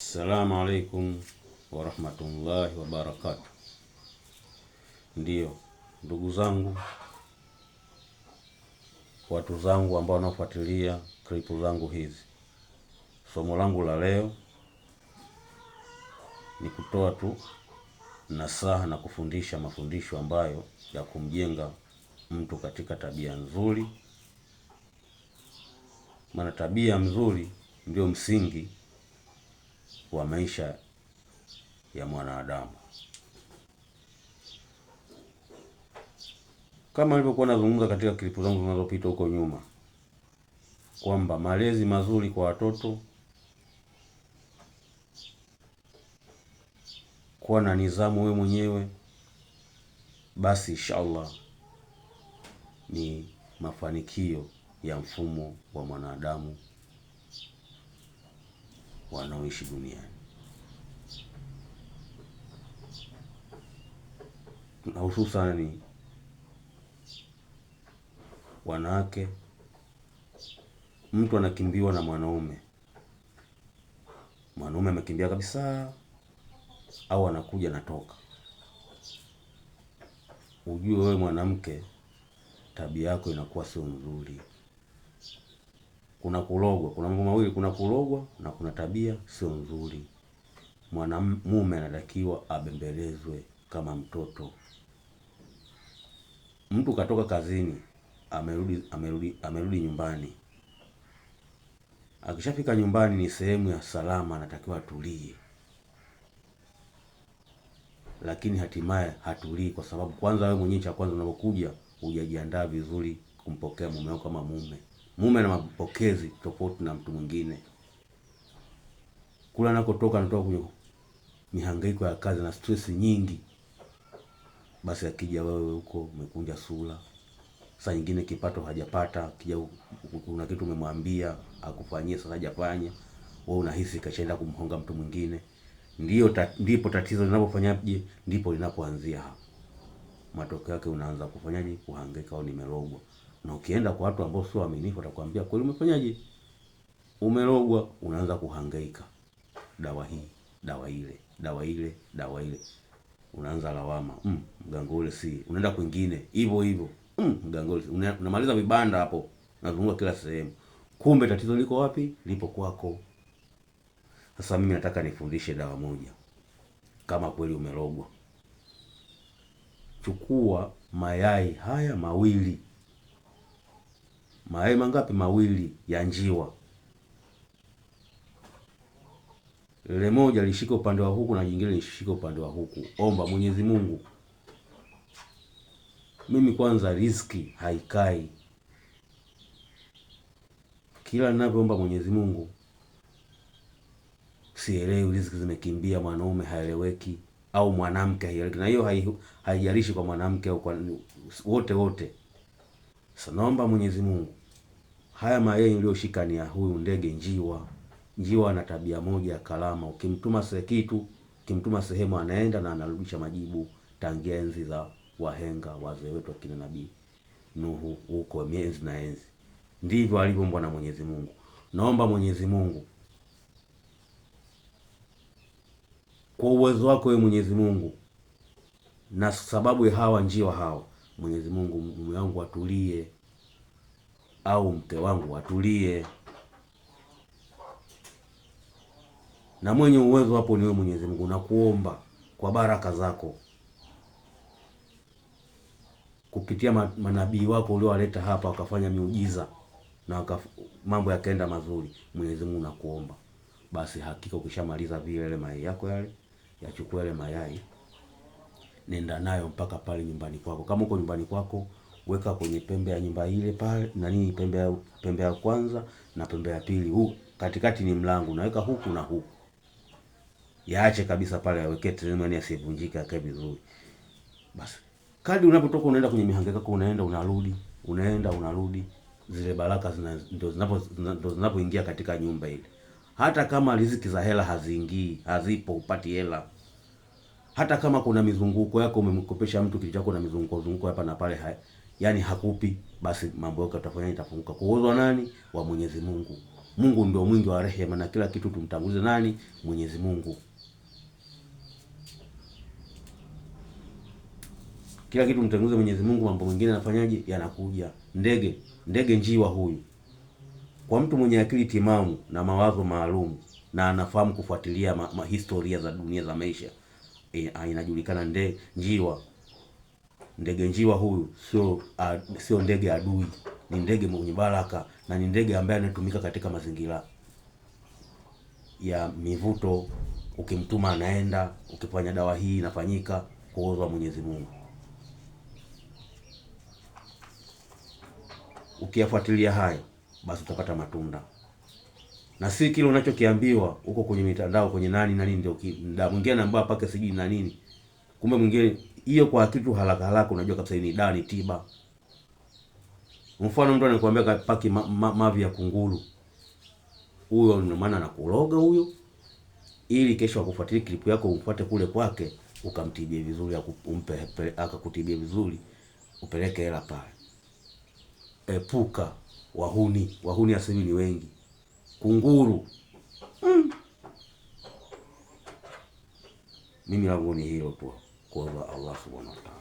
Assalamu alaikum warahmatullahi wabarakatuh. Ndiyo ndugu zangu, watu zangu ambao wanaofuatilia klipu zangu hizi, somo langu la leo ni kutoa tu nasaha na kufundisha mafundisho ambayo ya kumjenga mtu katika tabia nzuri, maana tabia nzuri ndio msingi wa maisha ya mwanadamu. Kama nilivyokuwa nazungumza katika klipu zangu zinazopita huko nyuma kwamba malezi mazuri kwa watoto, kuwa na nidhamu wewe mwenyewe, basi inshallah ni mafanikio ya mfumo wa mwanadamu wanaoishi duniani, na hususani wanawake. Mtu anakimbiwa na mwanaume, mwanaume amekimbia kabisa, au anakuja natoka, ujue wewe mwanamke, tabia yako inakuwa sio nzuri. Kuna kulogwa, kuna mambo mawili, kuna kulogwa na kuna tabia sio nzuri. Mwanamume anatakiwa abembelezwe kama mtoto. Mtu katoka kazini, amerudi nyumbani. Akishafika nyumbani ni sehemu ya salama, anatakiwa atulie, lakini hatimaye hatulii, kwa sababu kwanza wewe mwenyewe, cha kwanza unapokuja hujajiandaa vizuri kumpokea mume wako kama mume. Mume ana mapokezi tofauti na mtu mwingine. Kula anakotoka, anatoka kwenye mihangaiko ya kazi na stress nyingi, basi akija wewe huko umekunja sura, saa nyingine kipato hajapata, akija kuna kitu umemwambia akufanyie, sasa hajafanya, wewe unahisi kashaenda kumhonga mtu mwingine. Ndipo tatizo linapofanyaje, ndipo linapoanzia hapo. Matokeo yake unaanza kufanyaje, kuhangaika au nimerogwa. Na ukienda kwa watu ambao sio waaminifu, watakwambia kweli umefanyaje, umerogwa. Unaanza kuhangaika, dawa hii, dawa ile, dawa ile, dawa ile, unaanza lawama, mganga ule si, unaenda kwingine hivyo hivyo, mganga ule si. Unamaliza vibanda hapo, unazunguka kila sehemu, kumbe tatizo liko wapi? Lipo kwako. Sasa mimi nataka nifundishe dawa moja. Kama kweli umerogwa, chukua mayai haya mawili. Mayai mangapi? Mawili ya njiwa. Lile moja lishike upande wa huku na jingine lishike upande wa huku. Omba Mwenyezi Mungu, mimi kwanza riziki haikai. Kila ninavyoomba Mwenyezi Mungu sielewi, riziki zimekimbia, mwanaume haeleweki au mwanamke haeleweki. Na hiyo haijalishi kwa mwanamke au kwa wote wote. Sasa naomba Mwenyezi Mungu, haya mayai niliyoshika ni ya huyu ndege njiwa. Njiwa ana tabia moja ya kalama, ukimtuma kitu, ukimtuma sehemu anaenda na anarudisha majibu. Tangia enzi za wahenga, wazee wetu akina Nabii Nuhu huko mienzi na enzi, ndivyo alivyoumbwa na Mwenyezi Mungu. Naomba Mwenyezi Mungu kwa uwezo wako wewe Mwenyezi Mungu, na sababu ya hawa njiwa hawa, Mwenyezi Mungu, mume wangu atulie au mke wangu atulie, na mwenye uwezo hapo ni wewe Mwenyezi Mungu. Nakuomba kwa baraka zako kupitia manabii wako uliowaleta hapa wakafanya miujiza na mambo yakaenda mazuri. Mwenyezi Mungu nakuomba basi, hakika ukishamaliza vile yale mayai yako yale, yachukue yale mayai, nenda nayo mpaka pale nyumbani kwako. Kama uko nyumbani kwako, weka kwenye pembe ya nyumba ile pale, na nini, pembe ya kwanza na pembe ya pili, huu katikati ni mlango, unaweka huku na huku. Yaache kabisa pale, yaweke tena yasivunjike, yakae vizuri. Basi kadri unapotoka unaenda kwenye mihangaiko yako, unaenda unarudi, unaenda unarudi, zile baraka ndio zinapoingia katika nyumba ile. Hata kama riziki za hela haziingii, hazipo, upati hela. Hata kama kuna mizunguko yako, umemkopesha mtu kitu chako na mizunguko zunguko hapa na pale, yani hakupi, basi mambo yako yatafanya itafunguka. Kwa uwezo wa nani? Wa Mwenyezi Mungu. Mungu ndio mwingi wa rehema na kila kitu tumtangulize nani? Mwenyezi Mungu. Kila kitu mtangulize Mwenyezi Mungu, mambo mengine yanafanyaje? Yanakuja. Ndege njiwa huyu, kwa mtu mwenye akili timamu na mawazo maalum na anafahamu kufuatilia historia za dunia za maisha, inajulikana njiwa, ndege njiwa huyu sio ndege adui, ni ndege mwenye baraka na ni ndege ambaye anatumika katika mazingira ya mivuto. Ukimtuma anaenda, ukifanya dawa hii inafanyika kwa uwezo wa Mwenyezi Mungu. Ukiyafuatilia hayo basi utapata matunda, na si kile unachokiambiwa huko kwenye mitandao kwenye nani nani ndio mwingine anaambiwa pake sijui na nini, kumbe mwingine hiyo kwa kitu haraka haraka unajua kabisa ni dawa, ni tiba. Mfano mtu anakuambia paki mavi ya kunguru, huyo ndio maana anakuroga huyo, ili kesho akufuatilie clip yako umfuate kule kwake ukamtibie vizuri, umpe akakutibie vizuri, upeleke hela pale. Epuka wahuni, wahuni asili ni wengi. Kunguru. Mimi langu ni hilo tu, kwa Allah subhanahu wa ta'ala.